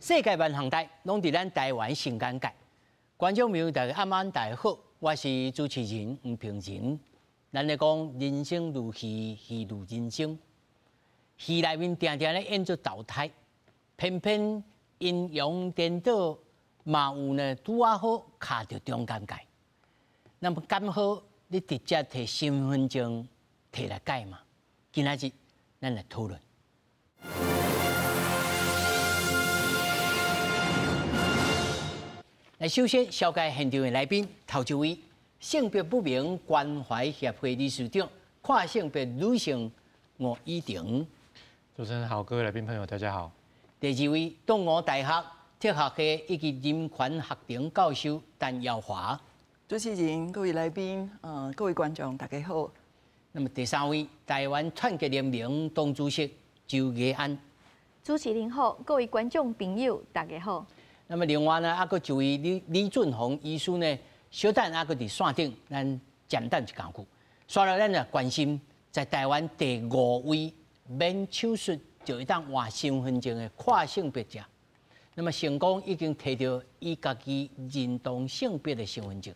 世界萬項代攏佇咱台灣新簡介。觀眾朋友大家暗暗大家好，我是主持人吳平仁。咱咧講人生如戲，戲如人生。戲內面定定咧演做投胎，偏偏陰陽顛倒，嘛有呢拄仔好卡著中間界。那麼剛好你直接提身份證提來改嘛？今仔日咱來討論。來，首先紹介現場的來賓，頭一位性別不明關懷協會理事長、跨性別女性吳以婷。主持人好，各位來賓朋友大家好。第二位東吳大學哲學系以及人權學程教授陳耀華。主持人、各位來賓、各位觀眾大家好。那麼第三位台灣團結聯盟黨主席周雅安。主持人好，各位觀眾朋友大家好。那麼另外呢，還閣一位李李俊宏醫師呢，小等還閣佇線頂，咱簡單一講句。煞來咱來關心，在台灣第五位免手術就會當換身份證的跨性別者，那麼成功已經提著伊家己認同性別的身份證。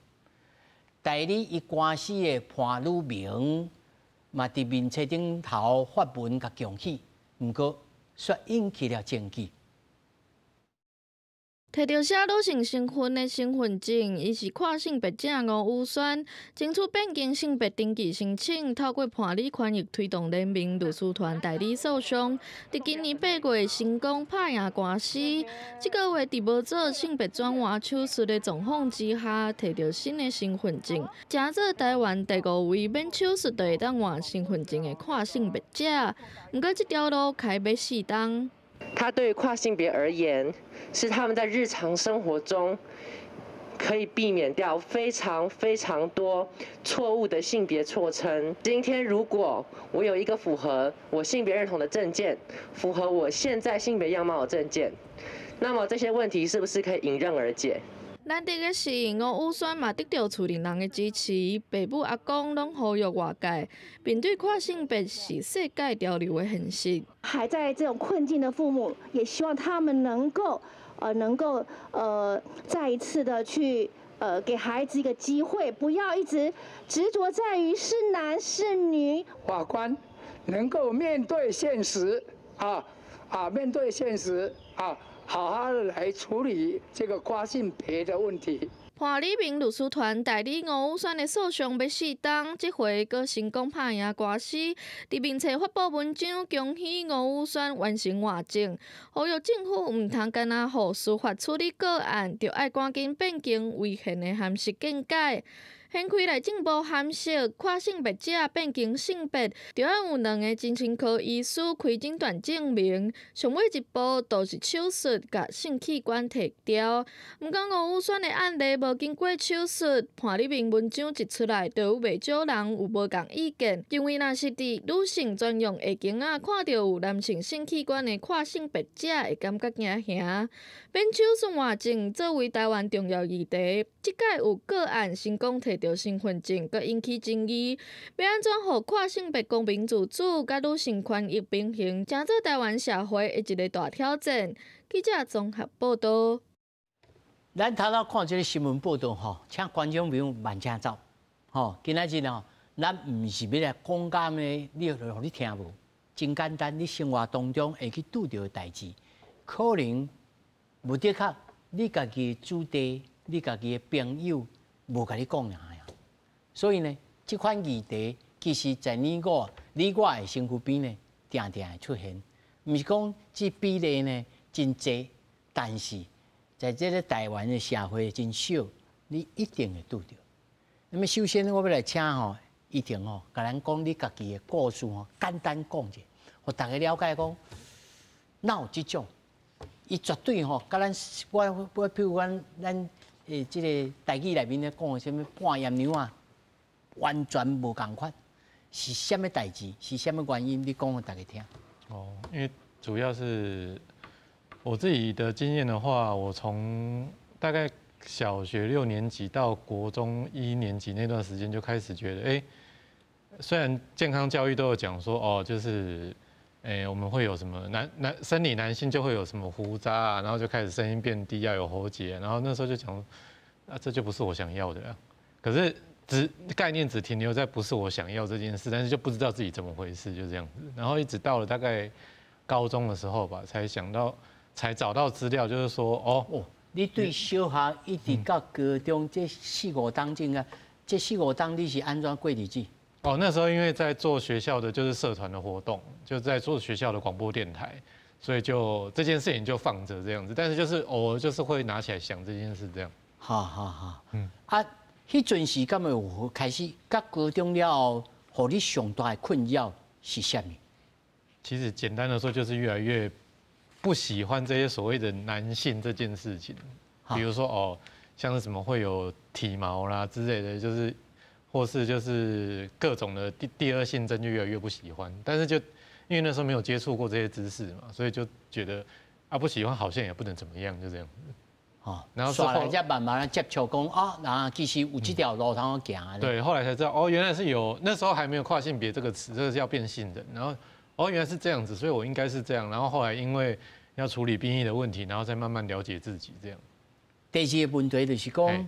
代理伊官司的潘女明嘛，佇面冊頂頭發文共恭喜，毋過卻引起了爭議。提著寫女性身份的身份證，伊是跨性別者吳宇萱，爭取變更性別登記申請，透過伴侶權益推動聯盟律師團代理訴訟，佇今年8月成功拍贏官司。這個月佇無做性別轉換手術的狀況之下，提著新的身份證，成做台灣第五位免手術就會當換身份證的跨性別者。毋過這條路開欲四冬。它對於跨性別而言，是他們在日常生活中可以避免掉非常非常多錯誤的性別錯稱。今天如果我有一個符合我性別認同的證件，符合我現在性別樣貌的證件，那麼這些問題是不是可以迎刃而解？難得的是，吳宇萱嘛得著厝裡人的支持，爸母阿公攏呼籲外界面對跨性別是世界潮流的現實。還在這種困境的父母，也希望他們能夠再一次的去給孩子一個機會，不要一直執着在於是男是女。法官能夠面對現實啊，面對現實啊。好好的來處理這個跨性別的問題。潘李明律師團代理吳宇萱的訴訟欲四冬，這回閣成功拍贏官司，佇面冊發布文章，恭喜吳宇萱完成換證，呼籲政府毋通干焦予司法處理個案，著愛趕緊變更違憲的函釋見解。掀開內政部函釋，跨性別者變更性別，著愛有兩个精神科醫師開診斷證明。上尾一步就是手術，共性器官提掉。毋過吳宇萱的案例無經過手術，潘李明文章一出來，就有袂少人有無仝意見，認為若是佇女性專用下間仔看著有男性性器官的跨性別者，會感覺驚嚇。免手術換證作為台灣重要議題，這擺有個案成功提著身份證，閣引起爭議。欲按怎予跨性別公平自主，佮女性權益平衡，成做台灣社會的一个大挑戰。記者綜合報道。咱頭拄看這个新聞報道吼，請觀眾朋友慢請走。吼，今仔日吼，咱毋是欲來講甲呢，你予你聽無？真簡單，你生活當中會去拄著的代誌，可能無的確，你家己的子弟、你家己的朋友無共你講爾。所以呢，這款議題其實在你我的身軀邊呢，定定會出現。毋是講這比例呢真濟，但是在這个台灣的社會真少，你一定會拄著。那麼首先我欲來請吼，一定吼，共咱講你家己的故事吼，簡單講者，予大家了解講，哪有這種？伊絕對吼，佮咱我譬如講咱這个台語內面咧講的啥物半鹽娘仔，完全無仝款，是啥物代誌？是啥物原因？你講予大家聽。哦，因為主要是我自己的經驗的話，我從大概小學六年級到國中一年級那段時間就開始覺得，欸，雖然健康教育都有講說，哦，就是哎，我们会有什么生理男性就会有什么胡渣啊，然后就开始声音变低啊，有喉结，然后那时候就讲，啊，这就不是我想要的啊。可是只概念只停留在不是我想要这件事，但是就不知道自己怎么回事，就这样子。然后一直到了大概高中的时候吧，才想到，才找到资料，就是说，哦，哦，你对小學一直到高中這四五冬間啊，這四五冬你是按怎過日子？哦，那時候因為在做學校的就是社團的活動，就在做學校的廣播電台，所以就這件事情就放着這樣子，但是就是偶爾就是會拿起來想這件事這樣。好好好，嗯，啊，彼陣時敢會有開始，佮高中了後，予你上大的困擾是啥物？其實簡單的說，就是越來越不喜歡這些所謂的男性這件事情，比如說哦，像是什麼會有體毛啦之類的，就是或是就是各種的第二性徵就越來越不喜歡。但是就因為那時候沒有接觸過這些知識嘛，所以就覺得啊不喜歡好像也不能怎麼樣，就這樣子。哦，然後後來才慢慢接觸講啊，那其實有這條路通行。對，後來才知道哦，原來是有，那時候還沒有跨性別這個詞，這個叫變性人。然後哦，原來是這樣子，所以我應該是這樣。然後後來因為要處理兵役的問題，然後再慢慢了解自己這樣。第二個問題就是講，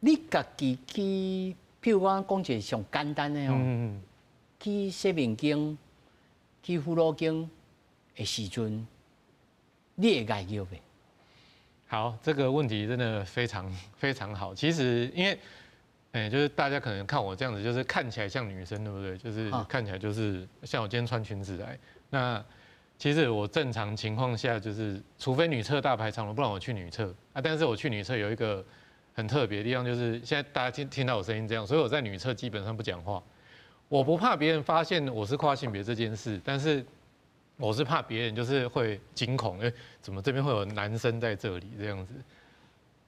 你家己去，譬如講講一個上簡單的哦，去洗面間、去婦乳間的時陣，你會礙尿袂？好，這個問題真的非常非常好。其實因為，哎，就是大家可能看我這樣子，就是看起來像女生，對不對？就是看起來就是像我今天穿裙子來。那其實我正常情況下就是，除非女廁大排長龍，不然我去女廁啊。但是我去女廁有一個很特別的地方，就是現在大家聽到我聲音這樣，所以我在女廁基本上不講話。我不怕別人發現我是跨性別這件事，但是我是怕別人就是會驚恐，哎，怎麼這邊會有男生在這裡這樣子？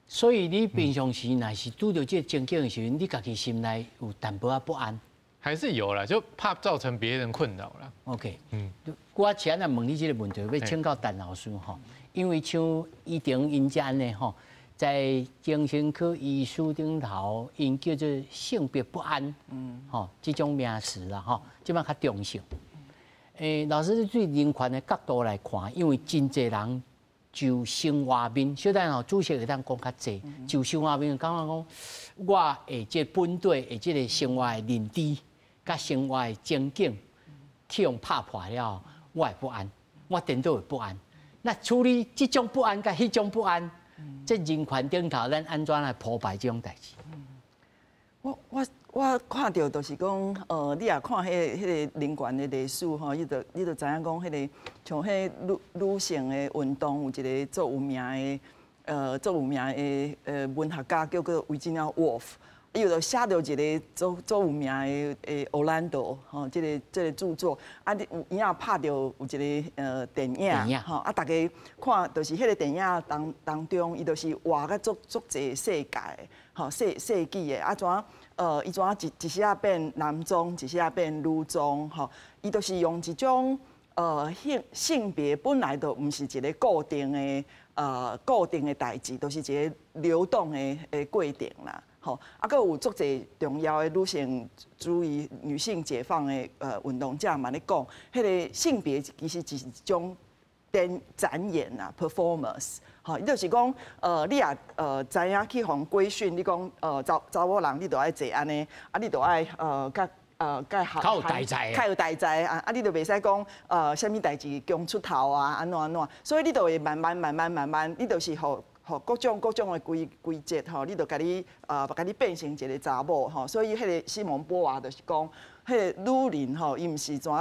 所以你平常時若是拄著這個情景的時陣，你家己心內有淡薄仔不安？還是有啦，就怕造成別人困擾啦。 OK，嗯，我是按怎問你這個問題，欲請教陳老師吼，因為像以前𪜶遮按呢吼，在精神科醫師頂頭，𪜶叫做性別不安，吼，這種名詞啦吼，這擺較中性。老師對人權的角度來看，因為真濟人就生活面，小等吼，主席會當講較濟，就生活面感覺講，我的這本底的這個生活的認知，佮生活的情景，去予拍破了，我會不安，我顛倒會不安。那處理這種不安佮彼種不安，這人權頂頭，咱按怎來鋪排這種代誌？我看著就是講，你若看彼個人權的歷史吼，你就知影講，彼個像彼女性的運動，有一個足有名的文學家叫做維吉尼亞沃夫，伊就寫著一個足有名的奧蘭多吼，這個著作，啊，你有影拍著有一個電影吼，啊，逐家看就是彼個電影當中，伊就是活甲足足濟世界，吼世紀的，啊怎伊怎一時仔變男裝，一時仔變女裝，吼，伊就是用一種性別本來就毋是一個固定的代誌，就是一個流動的過程啦。吼，啊，閣有足濟重要的女性主義、女性解放的運動者嘛咧講，彼個性別其實是一種展演啊，performance。吼，伊就是講，你若知影去予規訓，你講查某人你著愛坐按呢，啊，你著愛佮較有代誌，較有代誌啊！啊，你著袂使講，啥物代誌強出頭啊，按怎按怎，所以你就會慢慢慢慢慢慢，你就是予各種的規則吼，你著共你變成一個查某吼。所以彼個西蒙波娃就是講，彼個女人吼，伊毋是怎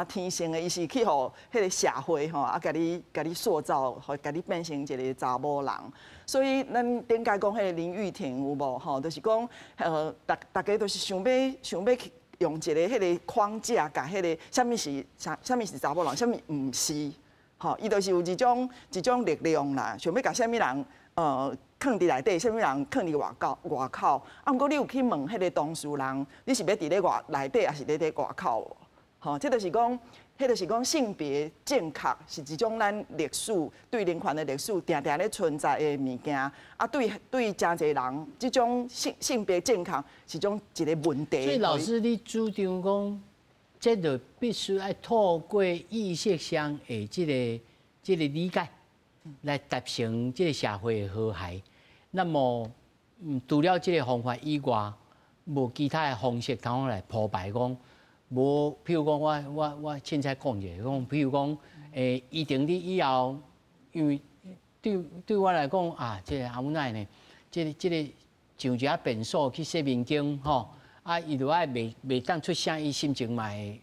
天生的，伊是去予彼個社會吼啊，共你塑造，予共你變成一個查某人。所以咱頂擺講彼個林郁婷有無吼，就是講，逐家都是想欲去用一個彼個框架，共彼個啥物是查某人，啥物毋是，吼，伊就是有一種力量啦，想欲共啥物人囥佇內底，啥物人囥佇外口。啊，毋過你有去問彼個當事人，你是欲佇咧外內底，抑是佇咧外口無？吼，這就是講性別正確是一種咱歷史對人權的歷史定定咧存在的物件。啊，對誠濟人，這種性別正確是種一個問題。所以老師，你主張講，這就必須愛透過意識上的這個理解，來達成這個社會的和諧。那麼，除了這個方法以外，無其他的方式通來鋪排講，無，譬如講我凊彩講一下，講譬如講，一定你以後，因為對我來講啊，這個阿母奶呢，這個上一下便所去洗面間吼。啊，伊就愛袂當出聲，伊心情嘛會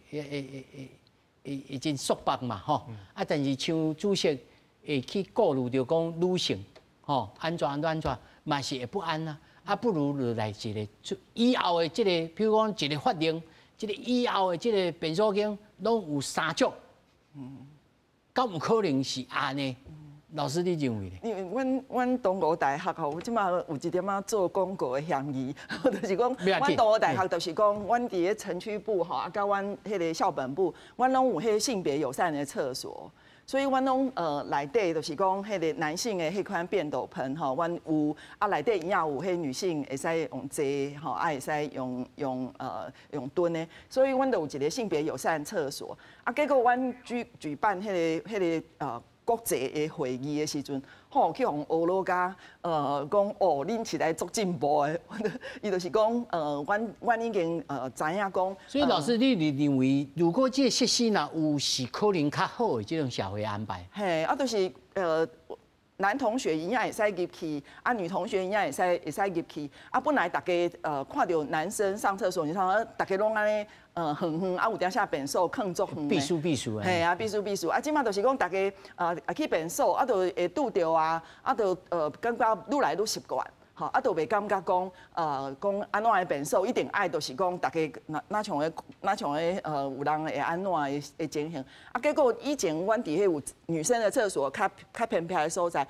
真束縛嘛吼。啊，但是像主席會去顧慮著講女性吼，按怎按怎按怎，嘛是會不安啊。啊，不如就來一個以後的這個，譬如講一個法令，這個以後的這個便所間攏有三種，敢有可能是按呢？老師，你認為呢？因為阮東吳大學吼，這馬有一點仔做廣告的嫌疑，就是講，阮東吳大學就是講，阮佇咧城區部吼，啊，佮阮彼个校本部，阮攏有彼個性別友善的廁所，所以阮攏內底就是講，彼个男性的彼款便斗盆吼，阮有啊內底也有彼女性會使用坐吼，啊會使用蹲的，所以阮就有一個性別友善廁所。啊，結果阮舉辦彼個國際的會議的時陣，吼去予呵咾共講哦，恁是來足進步的，伊就是講阮已經知影講。所以老師，你認為如果這個設施若有是可能較好的這種社會安排？嘿，啊，就是男同學一樣會使入去，啊，女同學一樣會使入去。啊，本來大家看著男生上廁所，你看大家攏按呢，遠遠啊，有當時便所囥足遠。必須必須。嘿啊，必須必須。啊，這馬就是講大家去便所，啊，就會拄著啊，啊，就感覺愈來愈習慣。吼，啊，就袂感覺講，講按怎的便所一定愛，就是講大家若像个有人會按怎的情形。啊，結果以前阮佇彼有女生的廁所較偏僻的所在，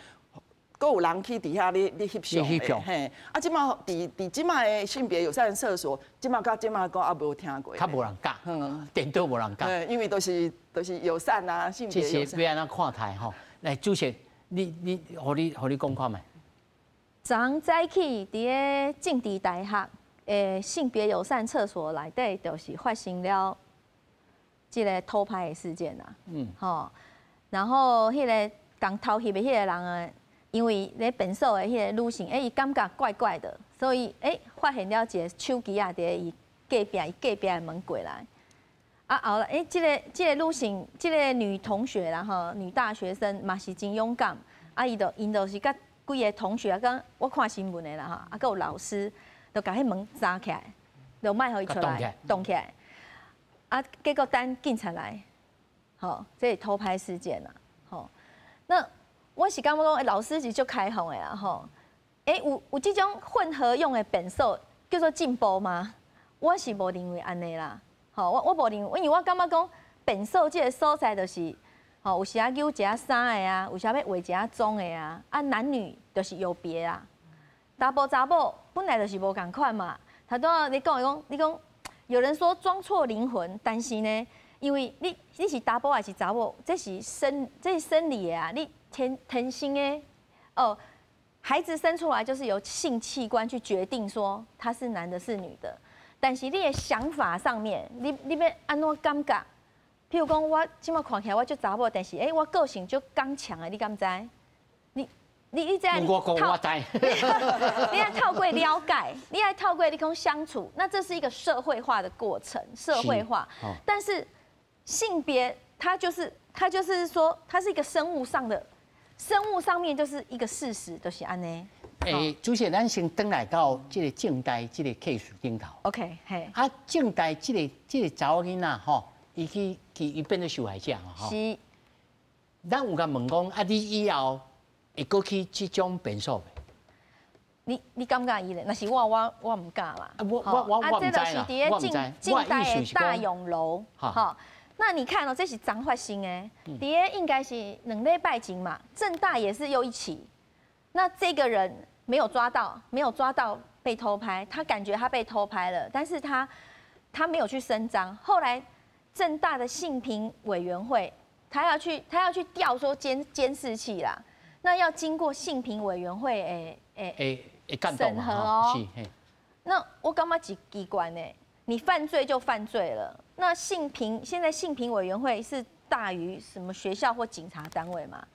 閣有人去佇遐咧翕相的，嘿。啊，這馬佇這馬的性別友善廁所，這馬到這馬閣猶無聽過。較無人敢，顛倒無人敢。因為都是友善啊，性別友善。這是欲按怎看待吼？來，主席，你，予你講看覓。昨早起佇咧政治大學的性別友善廁所內底，就是發生了這個偷拍的事件啦。吼，然後彼個共偷翕的彼個人啊，因為咧便所的彼個女性，伊感覺怪怪的，所以發現了一個手機仔佇伊隔壁，伊隔壁的門過來。啊後來，這個女性，這個女同學啦，吼，女大學生嘛是真勇敢。啊，伊就𪜶就是佮幾个同學講，我看新聞的啦吼，啊，閣有老師，就共彼門閘起來，就莫予伊出來，擋起來。啊，結果等警察來，吼，這是偷拍事件啦，吼。那我是感覺講，老師是足開放的啦，吼。有這種混合用的便所叫做進步嗎？我是無認為按呢啦，吼，我無認為，因為我感覺講便所這个所在就是。吼，有時仔搝一下衫的啊，有時仔欲畫一下妝的啊，啊男女就是有別啊。查埔查某本來就是無仝款嘛。頭拄仔你講的講，你講有人說裝錯靈魂，但是呢，因為你是查埔還是查某，這是生理的啊，你天生的哦，孩子生出來就是由性器官去決定說他是男的是女的，但是你的想法上面，你欲按怎感覺？譬如講，我這馬看起來我足查某，但是我個性足剛強的，你敢知？你這樣，我講我知。你愛透過了解，你愛透過你講相處，那這是一個社會化的過程，社會化。但是性別，它就是說，它是一個生物上的，生物上面就是一個事實，就是按呢。主席，咱先轉來到這個政大這個 case 頂頭。 OK，嘿。啊，政大這個查某囡仔吼，伊去去伊變做受害者嘛吼。是。咱有共問講，啊，你以後會閣去這種便所袂？你敢敢伊咧？若是我毋敢啦。我毋知啦，我毋知。政大的大勇樓，吼。那你看哦，這是昨發生的，佇咧應該是2禮拜前嘛，政大也是又一起。那這個人沒有抓到，沒有抓到被偷拍，他感覺他被偷拍了，但是他沒有去聲張。後來政大的性平委員會，他要去調說監視器啦，那要經過性平委員會誒審核哦。那我感覺是奇怪呢，你犯罪就犯罪了。那性平现在性平委员会是大于什么学校或警察单位嘛？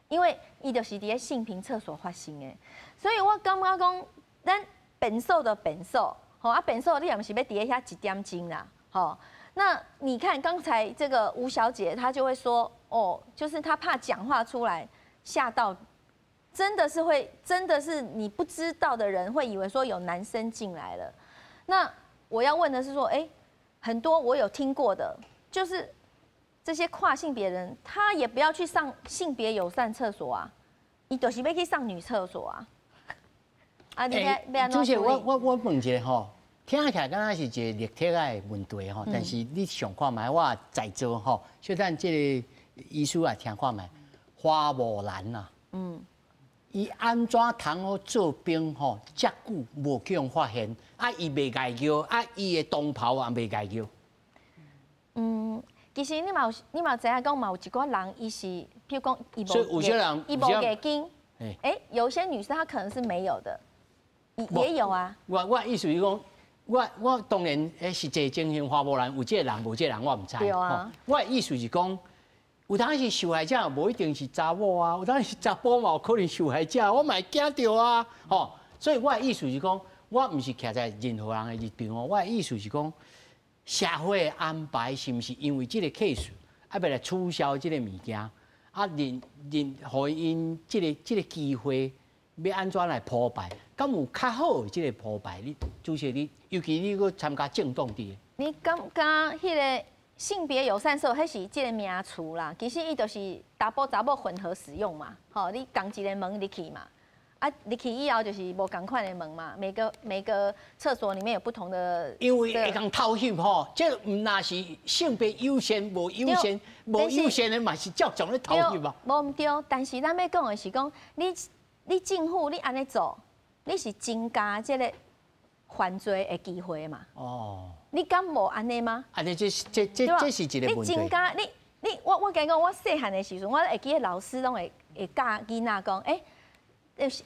因为伊就是伫咧性平厕所发生的，所以我感觉讲，咱便所就便所，吼啊便所你也毋是欲伫咧遐一点钟啦，吼。那你看刚才这个吴小姐，她就会说，哦，就是她怕讲话出来吓到，真的是会，真的是你不知道的人会以为说有男生进来了。那我要问的是说，哎，很多我有听过的，就是这些跨性别人，他也不要去上性别友善厕所啊，伊就是欲去上女厕所啊。啊，你欲按怎主席，我问一下吼，听起来敢若是一个立体的问题吼，但是你想看覓，我在座吼，小等這个醫師也聽看覓，花木蘭啊，伊按怎通好做兵吼？遮久無去予發現，啊，伊袂礙叫，啊，伊的同袍也袂礙叫。其實你嘛知影講嘛，有一寡人伊是，譬如講伊無伊無月經，哎，有些女生她可能是沒有的，也有啊。我意思是講，我當然實際情形花木蘭有這個人無這個人，我毋知。對啊。我的意思是講，有當時受害者無一定是查某啊，有當時查埔嘛有可能受害者，我嘛會驚著啊，吼。所以我的意思是講，我毋是徛在任何人的立場哦，我的意思是講，社會的安排是毋是因為這個 case 啊，欲來取消這個物件，啊，任任予𪜶這個機會，欲按怎來鋪排？敢有較好的這個鋪排？你主席你，尤其你閣參加政黨佇。你感覺彼個性別友善廁所，彼是這個名詞啦。其實伊就是查埔查某混合使用嘛。吼，你仝一个門入去嘛。啊，入去以後就是無仝款的門嘛。每個廁所裡面有不同的。因為會共偷翕吼，這毋若是性別優先，無優先，無優先的嘛是照常咧偷翕嘛。無毋對，但是咱欲講的是講，你政府你按呢做，你是增加這個犯罪的機會嘛？哦。你敢無按呢嗎？按呢這是一個問題。你增加你你我共你講，我細漢的時陣，我會記得老師攏會教囡仔講，欸，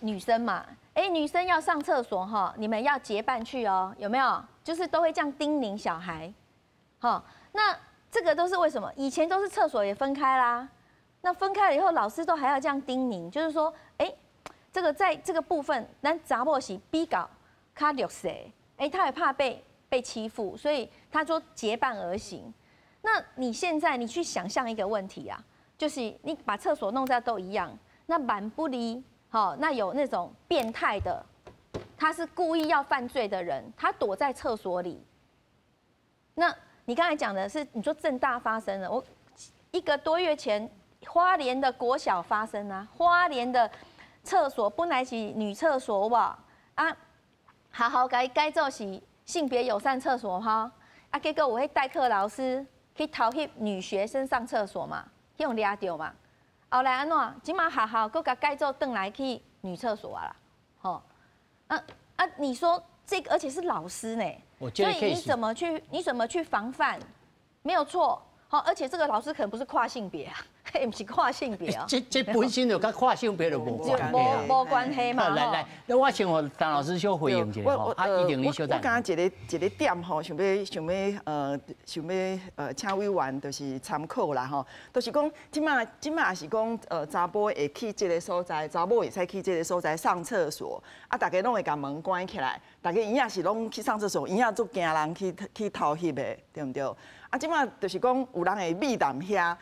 女生嘛，欸，女生要上廁所哈，你們要結伴去哦，有沒有？就是都會這樣叮嚀小孩，好，那這個都是為什麼？以前都是廁所也分開啦，那分開了以後，老師都還要這樣叮嚀，就是說，欸，這個在這個部分，咱查某是比較較弱勢，欸，他也怕被欺負，所以他說結伴而行。那你現在你去想象一個問題啊，就是你把廁所弄在都一樣，那蠻不離。好，那有那種變態的，他是故意要犯罪的人，他躲在廁所裡。那你剛才講的是，你說政大發生了，我一個多月前花蓮的國小發生啊，花蓮的廁所本來是女廁所吧，啊，好好改改做是性別友善廁所哈，啊，結果有彼代課老師去偷翕女學生上廁所嘛，去予掠著嘛。後來按怎？這馬學校閣共改做轉來去女廁所啊啦，吼，啊啊！你說這個，而且是老師呢，所以你怎麼去？你怎麼去防範？沒有錯，好，而且這個老師可能不是跨性別啊，毋是跨性別啊。這本身就佮跨性別就無關係啊，無關係嘛。來來，那我先予陳老師小回應一下吼，啊，一定你小等。我感覺一個點吼，想欲請委員就是參考啦吼，就是講這馬也是講查埔會去這個所在，查某會使去這個所在上廁所，啊，大家攏會共門關起來，大家有影是攏去上廁所，有影足驚人去偷翕的，對毋對？啊，這馬就是講有人會覕踮遐。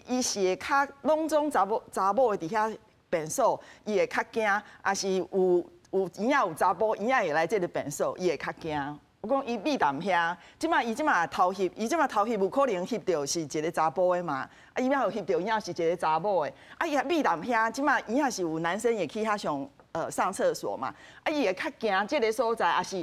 伊是會較攏總查某的佇遐便所，伊會較驚，抑是有有影有查埔，有影會來這个便所，伊會較驚。我講伊覕踮遐，這馬伊這馬偷翕，伊這馬偷翕有可能翕著是一个查埔的嘛？啊，伊猶有翕著有影是一个查某的，啊，伊也覕踮遐，這馬有影是有男生會去遐上廁所嘛？啊，伊會較驚這个所在，抑是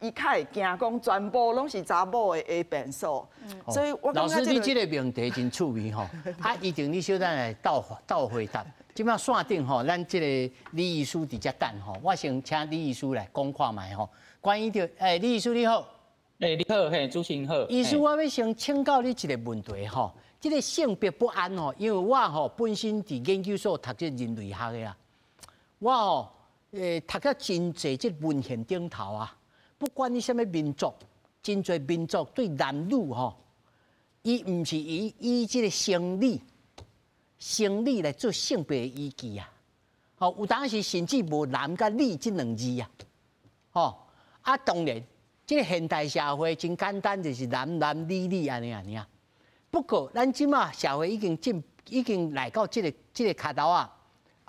伊較會驚講全部攏是查某的便所。所以我老師，你這个問題真趣味吼，啊，一定你小等來鬥回答。這馬線頂吼，咱這个李醫師佇遮等吼，我先請李醫師來講看覓吼。關於著，欸，李醫師你好。欸，你好，嘿，主持人好。醫師，我欲先請教你一个問題吼，這个性別不安吼，因為我吼本身佇研究所讀這人類學的啦。我吼，讀了真濟這文獻頂頭啊，不管你啥物民族，真濟民族對男女吼，伊毋是以這个生理來做性別的依據啊。吼，有當時甚至無男佮女這兩字啊。吼，啊，當然，這个現代社會真簡單，就是男男女女按呢按呢。不過，咱這馬社會已經進，已經來到這个跤頭啊，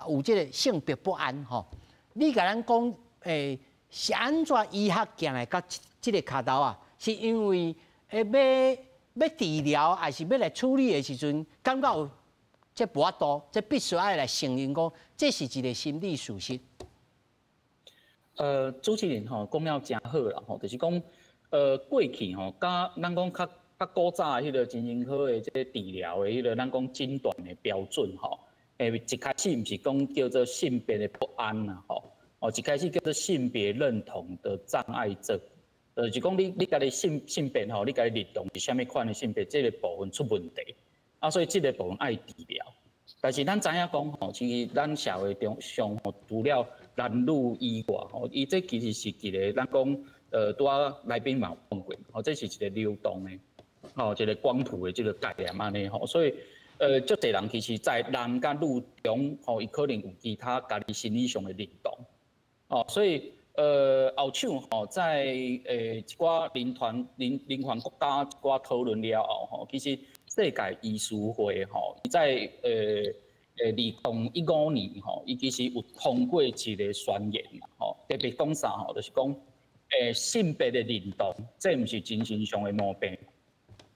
有這个性別不安吼。你共咱講，是按怎醫學行來到這个跤頭啊？是因為欲治療，還是欲來處理的時陣，感覺有這無法度，這必須愛來承認講，這是一个心理事實。主持人吼講了誠好啦吼，就是講，過去吼，佮咱講較古早的彼个精神科的這个治療的彼个咱講診斷的標準吼，一開始毋是講叫做性別的不安啦吼，哦，一開始叫做性別認同的障礙症，就是講你家己性別吼，你家己認同是啥物款的性別，這个部分出問題，啊，所以這个部分愛治療。但是咱知影講吼，其實咱社會中上吼，除了男女以外吼，伊這其實是一个咱講，拄仔來賓嘛有講過，吼，這是一个流動的，吼，一个光譜的這个概念按呢吼，所以，足濟人其實在男佮女中，吼，伊可能有其他家己心理上的認同，哦，所以，後手吼，在一寡人權國家一寡討論了後吼，其實世界醫師會吼，伊在2015年吼，伊其實有通過一个宣言吼，特別講啥吼，就是講性別的認同，這毋是精神上的毛病，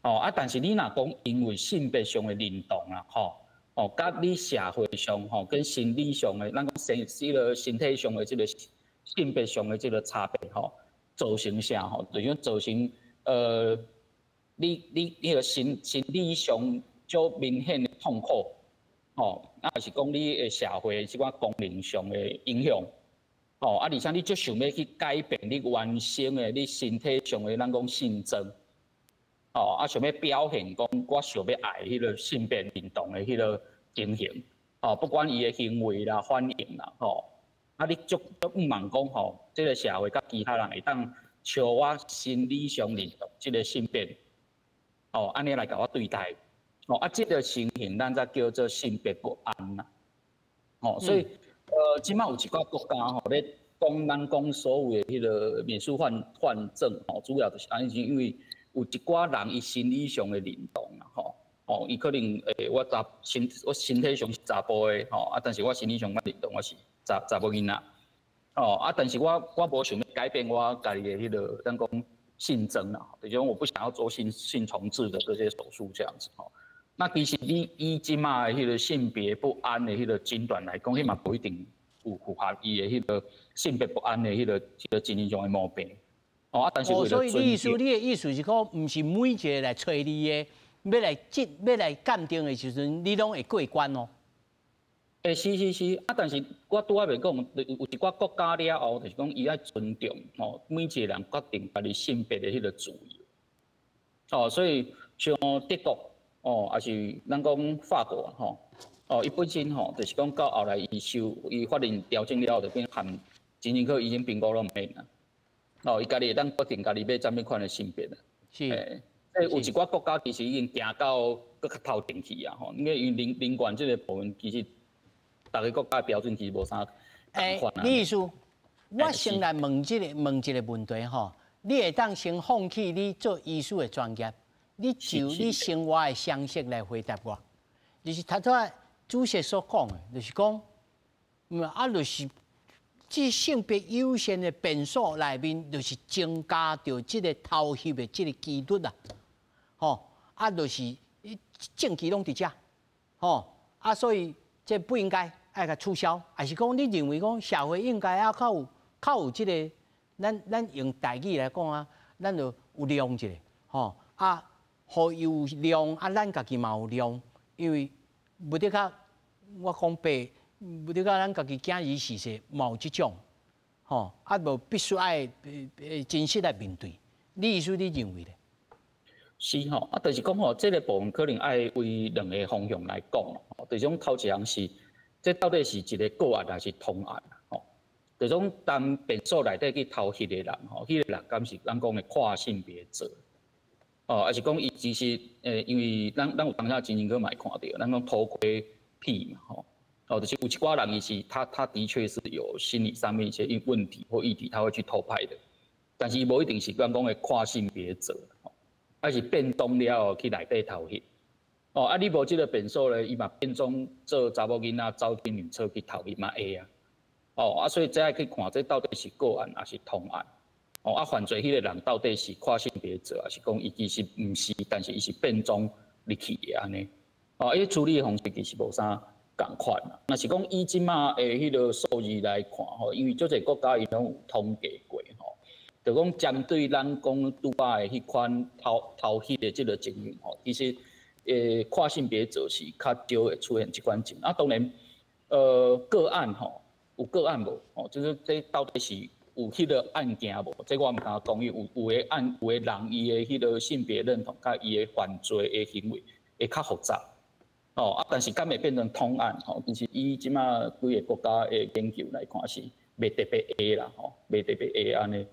吼啊，但是你若講因為性別上的認同啦，吼，哦，佮你社會上吼跟心理上的，咱講身體上的這个性別上的這个差別吼，造成啥吼？就是講造成你个心理上足明顯的痛苦。吼，啊，是講你的社會這寡功能上的影響，吼，啊，而且你足想欲去改變你原生的你身體上的咱講性徵，吼，啊，想欲表現講我想欲愛彼个性別認同的彼个情形，吼，不管伊的行為啦、反應啦，吼，啊，你足向望講吼，這个社會佮其他人會當像我心理上認同這个性別，吼，按呢來共我對待。哦，啊，這个情形咱才叫做性別不安啦。哦，所以，這馬有一寡國家吼咧講，咱講所謂的彼个免術換證吼，主要就是按呢，因為有一寡人伊心理上的認同啦，吼，哦，伊可能我身體上是查埔的，吼，啊，但是我心理上我認同我是查某囡仔，哦，啊，但是我無想欲改變我家己的彼个咱講性徵啦，就是講我不想要做性重置的這些手術這樣子，吼。那其實你以這馬的彼个性別不安的彼个診斷來講，彼嘛無一定有符合伊的彼个性別不安的彼个精神上的毛病。哦，啊，但是哦，所以你意思，你的意思是講，毋是每一个來揣你的，欲來鑑定的時陣，你攏會過關哦。欸，是是是，啊，但是我拄仔袂講，有一寡國家了後，就是講伊愛尊重吼每一個人決定家己性別的彼个自由。哦，所以像德國。哦，抑是咱講法國吼，哦，伊本身吼，就是講到後來伊收伊法令調整了後，就變含精神科醫生評估攏毋免啦。哦，伊家己會當決定家己欲啥物款的性別啦。欸，有一寡國家其實已經行到閣較頭前去啊吼，因為人權這个部分其實逐个國家的標準其實無啥仝款啊。李醫師，我先來問這个問題吼，你會當先放棄你做醫師的專業？你就你生活的常識來回答我，就是頭拄仔主席所講的，就是講，啊，就是這性別友善的便所內面，就是增加著這个偷翕的這个幾率啊，吼，啊，就是證據攏佇遮，吼，啊，所以這不應該愛共取消，還是講你認為講社會應該猶較有這个，咱用台語來講啊，咱就有量一下，吼，啊。予伊有量，啊，咱家己嘛有量，因為無得較，我講白，無得較咱家己囝兒時勢嘛有這種，吼，啊無必須愛真實來面對。你意思你認為咧？是吼，啊，就是講吼，這个部分可能愛為兩个方向來講，就是講頭一項是，這到底是一个個案還是通案？吼，就講當便所內底去偷翕的人吼，彼個人敢是咱講的跨性別者？哦，抑是講伊其實因為咱有當下情形閣嘛會看著，咱講偷窺癖嘛吼，哦，就是有一寡人伊是他的確是有心理上面一些問題或議題，他會去偷拍的，但是伊無一定是咱講的跨性別者，吼，抑是變裝了後去內底偷翕。哦，啊，你無這個便所咧，伊嘛變裝做查某囡仔走去女廁去偷翕嘛會啊。哦，啊，所以這愛去看這到底是個案抑是通案。哦，啊，犯罪彼個人到底是跨性別者，抑是講伊其實毋是，但是伊是變裝入去的按呢。哦，伊處理的方式其實無啥仝款啦。若是講以這馬的彼個數字來看吼，因為足濟國家伊攏有統計過吼，就講針對咱講拄仔的彼款偷翕的這個情形吼，其實跨性別者是較少會出現這款情。啊，當然，個案吼，有個案無？吼，就是這到底是有彼個案件無？這我毋敢講，伊有的案有的人伊的彼個性別認同佮伊的犯罪的行為會較複雜。哦，啊，但是敢會變成通案？吼，其實以這馬幾个國家的研究來看是袂特別會啦，吼，袂特別會按呢。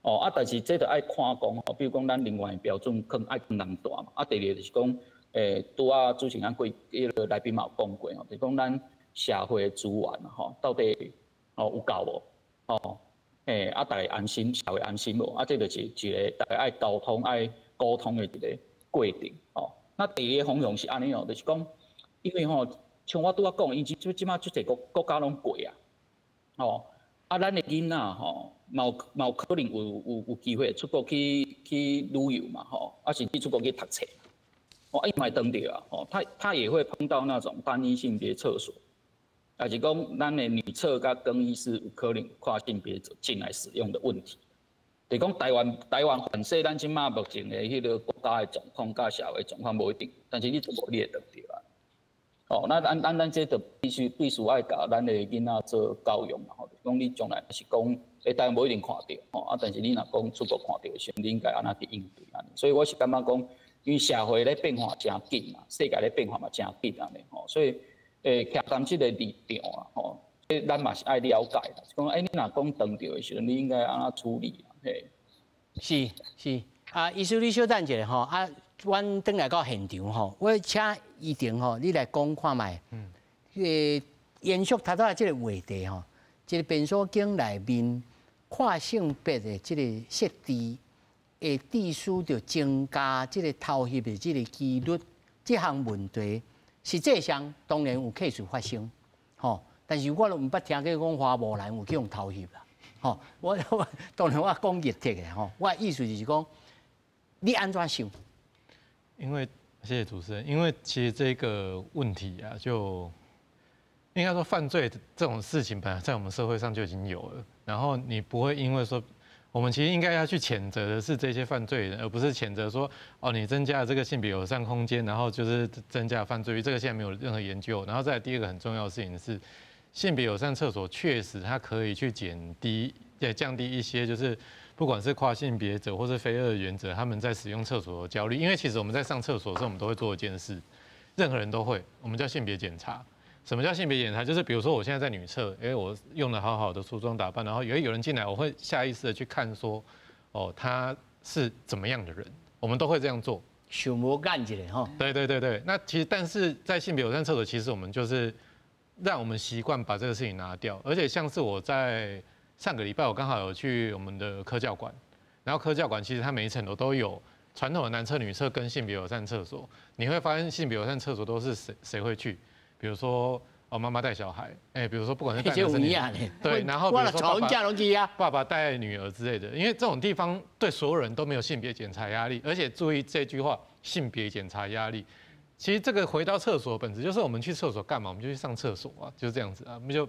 哦，啊，但是這著愛看講吼，比如講咱人員的標準可能愛更難大嘛。啊，第二個就是講，拄仔主持人過彼个來賓嘛有講過吼，就是講咱社會的資源吼，到底哦有夠無？哦，啊，逐家安心，社會安心無？啊，這就是一个逐家愛溝通、愛溝通的一个過程。哦，那第二个方向是按呢哦，就是講，因為吼，像我拄仔講，因這這馬足濟國家攏過啊，吼，啊，咱的囡仔吼，嘛有可能有機會出國去旅遊嘛，吼，啊，甚至出國去讀冊，哦，伊嘛會當著啊，吼，他也會碰到那種單一性別廁所，抑是講咱的女廁佮更衣室有可能跨性別者進來使用的問題。就講台灣反正咱這馬目前的彼个國家的狀況佮社會狀況無一定，但是你出國你會當著啊。哦，那咱這就必須愛共咱的囡仔做教育嘛，吼，講你將來是講，台灣無一定看著，吼，啊，但是你若講出國看著的時陣，你應該按怎去應對按呢？所以我是感覺講，因為社會咧變化誠緊嘛，世界咧變化嘛誠緊按呢，吼，所以徛佇這個立場啊，吼，咱嘛是愛了解啦，講你若講當著的時陣，你應該按怎處理啊？嘿，是是，啊，醫師你小等一下吼，啊。阮轉來到現場吼，我請怡婷吼，你來講看覓。嗯。延續頭拄仔這个話題吼，這个便所間內面跨性別的這个設置，會致使著增加這个偷翕的這个幾率，這項問題實際上當然有 case 發生，吼。但是我都毋捌聽過講花木蘭有去予偷翕啦，吼。我當然我講熱帖的吼，我的意思就是講，你按怎想？因為謝謝主持人，因為其實這個問題啊，就應該說犯罪這種事情本來在我們社會上就已經有了，然後你不會因為說我們其實應該要去譴責的是這些犯罪人，而不是譴責說哦你增加了這個性別友善空間，然後就是增加犯罪率，這個現在沒有任何研究。然後再來第二個很重要的事情是，性別友善廁所確實它可以去減低、也降低一些就是。不管是跨性別者或是非二元者，他們在使用廁所的焦慮，因為其實我們在上廁所的時候，我們都會做一件事，任何人都會，我們叫性別檢查。什麼叫性別檢查？就是比如說我現在在女廁，哎，我用的好好的梳妝打扮，然後有人進來，我會下意識的去看說，哦，他是怎麼樣的人，我們都會這樣做。想無干一下吼。對對對對，那其實但是在性別友善廁所，其實我們就是讓我們習慣把這個事情拿掉，而且像是我在。上個禮拜我剛好有去我們的科教館，然後科教館其實它每一層樓都有傳統的男廁、女廁跟性別友善廁所。你會發現性別友善廁所都是誰誰會去？比如說哦媽媽帶小孩，哎，比如說不管是帶男生女，對，然後比如說爸爸爸爸帶女兒之類的，因為這種地方對所有人都沒有性別檢查壓力，而且注意這句話，性別檢查壓力。其實這個回到廁所本質就是我們去廁所幹嘛？我們就去上廁所啊，就是這樣子啊，我們就。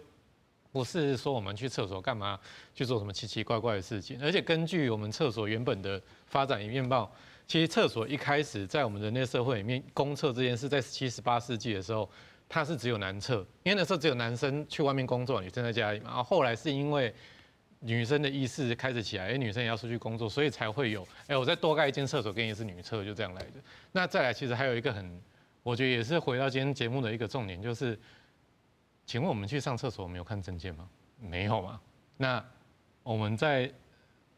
不是說我們去廁所幹嘛去做什麼奇奇怪怪的事情，而且根據我們廁所原本的發展面貌，其實廁所一開始在我們人類社會裡面，公廁這件事在17、18世紀的時候，它是只有男廁，因為那時候只有男生去外面工作，女生在家裡嘛。然後後來是因為女生的意識開始起來，哎，女生也要出去工作，所以才會有，哎，我再多蓋一間廁所給你是女廁，就這樣來的。那再來，其實還有一個很，我覺得也是回到今天節目的一個重點，就是。請問我們去上廁所，我們有看證件嗎？沒有嘛？那我们在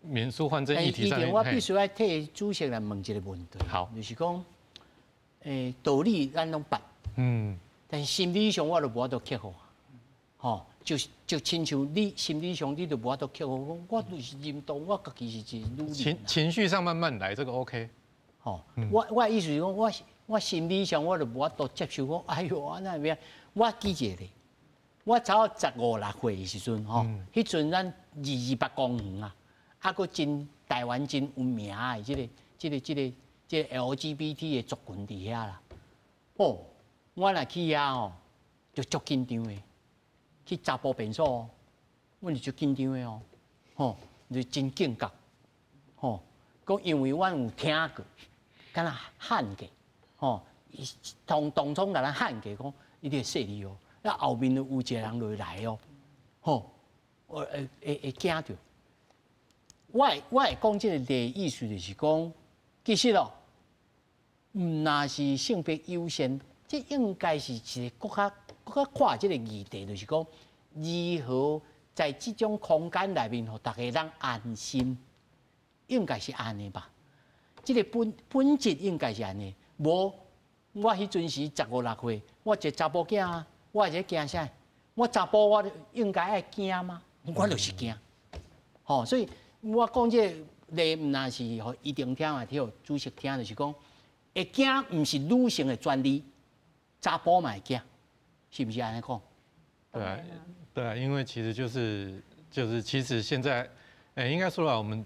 免术换证议题上面，我必须要替主席来问一个问题。好，就是讲，道理咱拢捌，但是心理上我就无法度克服，吼，就亲像你心理上你就无法度克服，讲我就是认同我家己是一个女人。情绪上慢慢来，这个 OK。吼，我的意思是讲，我心理上我就无法度接受讲，哎哟，按呢变？我记一个，我差不多十五六岁的时阵，吼，彼阵咱二二八公园啊，啊，阁真台湾真有名的这个 LGBT 的族群伫遐啦。哦，我若去遐吼，就足紧张的，去查埔便所哦，阮是足紧张的哦，吼，就真警觉，吼，讲因为阮有听过，敢若喊过，吼，当当初共咱喊过讲，伊咧说你哦，那后面有一个人落来哦，吼，我会惊著。我会讲这个例意思就是讲，其实哦，毋若是性别优先，这应该是一个阁较宽这个议题，就是讲如何在这种空间内面，予大家人安心，应该是按呢吧？这个本质应该是按呢。无，我彼阵时十五六岁，我一个查埔囝啊，我会惊啥？我查埔我应该爱惊吗？我就是惊。吼，所以我讲这个例，毋若是予医生听嘛，予主席听，就是讲会惊，毋是女性的专利，查埔嘛会惊，是毋是按呢讲？对啊，对啊，因为其实就是其实现在，应该说来，我们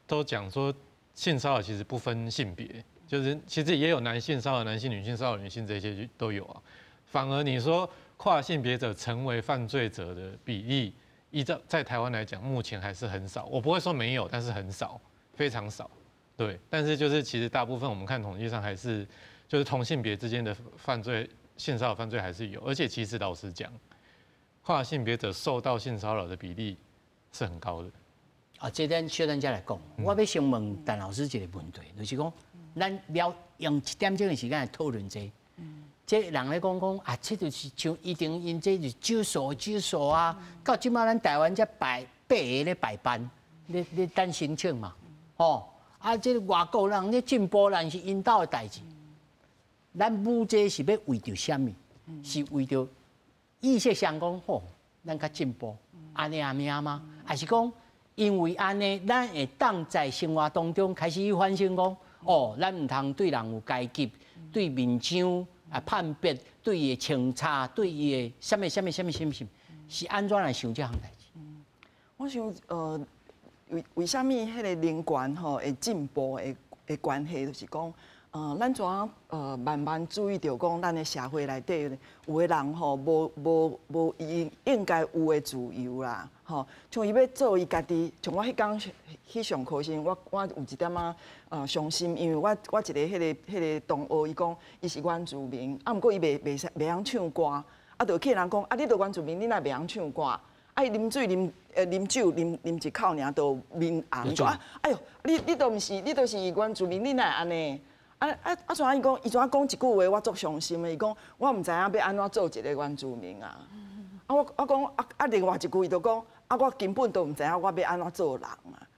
都讲说性骚扰其实不分性别，就是其实也有男性骚扰男性、女性骚扰女性这些都有啊。反而你说跨性别者成为犯罪者的比例，依照在台湾来讲，目前还是很少。我不会说没有，但是很少，非常少。对，但是就是其实大部分我们看统计上还是就是同性别之间的犯罪性骚扰犯罪还是有，而且其实老实讲，跨性别者受到性骚扰的比例是很高的。啊，这咱小等下来讲。我欲先问陈老师一个问题，就是讲，咱了用一点钟的时间来讨论这。这人咧讲讲啊，这就是像一定𪜶这是少数少数啊。到这马咱台湾才排八个咧排班，咧等申请嘛，吼啊，这个外国人咧进步人是𪜶兜的代志。咱舞这是欲为著啥物？是为著意识上讲吼，咱较进步，按呢尔吗？还是讲因为按呢，咱会当在生活当中开始反省讲，哦，咱毋通对人有阶级，对面相啊判别，对伊的穿插，对伊的啥物啥物啥物啥物，是按怎来想这项代志？我想，为啥物彼个人权吼会进步的关系，就是讲，咱怎样慢慢注意著讲，咱的社会内底有的人吼，无伊应该有的自由啦，吼，像伊欲做伊家己，像我彼工去上课时，我有一点仔伤心，因为我一个彼个同学，伊讲伊是原住民，啊，毋过伊袂晓唱歌，啊，就去人讲，啊，你著原住民，你哪袂晓唱歌？啊，伊啉水啉酒啉一口尔，就面红，讲啊，哎哟，你都毋是，你都是原住民，你哪会按呢？啊啊啊！怎伊讲？伊怎讲一句话，我足伤心的。伊讲，我毋知影欲按怎做一个原住民啊！啊，我讲啊啊，另外一句伊就讲，啊，我根本都毋知影我欲按怎做人啊！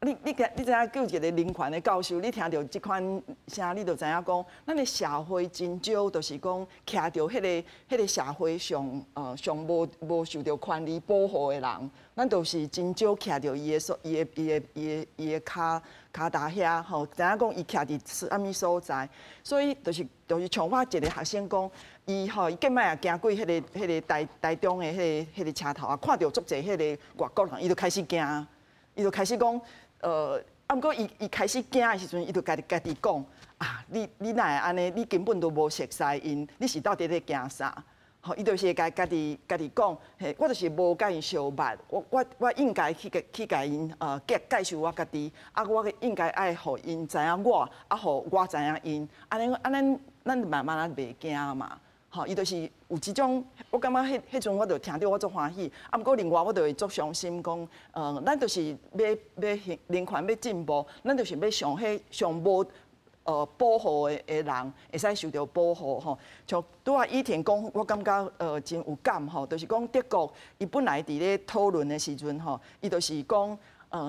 你知影叫一个人权的教授，你听著这款声，你就知影讲，咱的社会真少，就是讲徛著彼个社会上无受著权利保护的人，咱就是真少徛著伊的所伊的伊的伊的伊的跤踏遐吼，知影讲伊徛伫啥物所在，所以就是像我一个学生讲，伊吼伊计摆也行过彼个台中的彼个车头啊，看著足济彼个外国人，伊就开始惊，伊就开始讲。啊，毋过伊开始惊的时阵，伊就家己讲啊，你哪会按呢？你根本都无熟似𪜶，你是到底咧惊啥？吼，伊就是会家己讲，嘿，我就是无共𪜶相捌，我应该去共𪜶介绍我家己，啊，我应该爱予𪜶知影我，啊，予我知影𪜶，按呢按呢，咱慢慢仔袂惊嘛。吼，伊就是有这种，我感觉彼阵我就听著我足欢喜，啊，毋过另外我就会足伤心，讲，咱就是欲人权欲进步，咱就是欲上彼上无保護的人會使受著保護吼。像拄仔以前講，我感覺真有感吼，就是講德國伊本來佇咧討論的時陣吼，伊就是講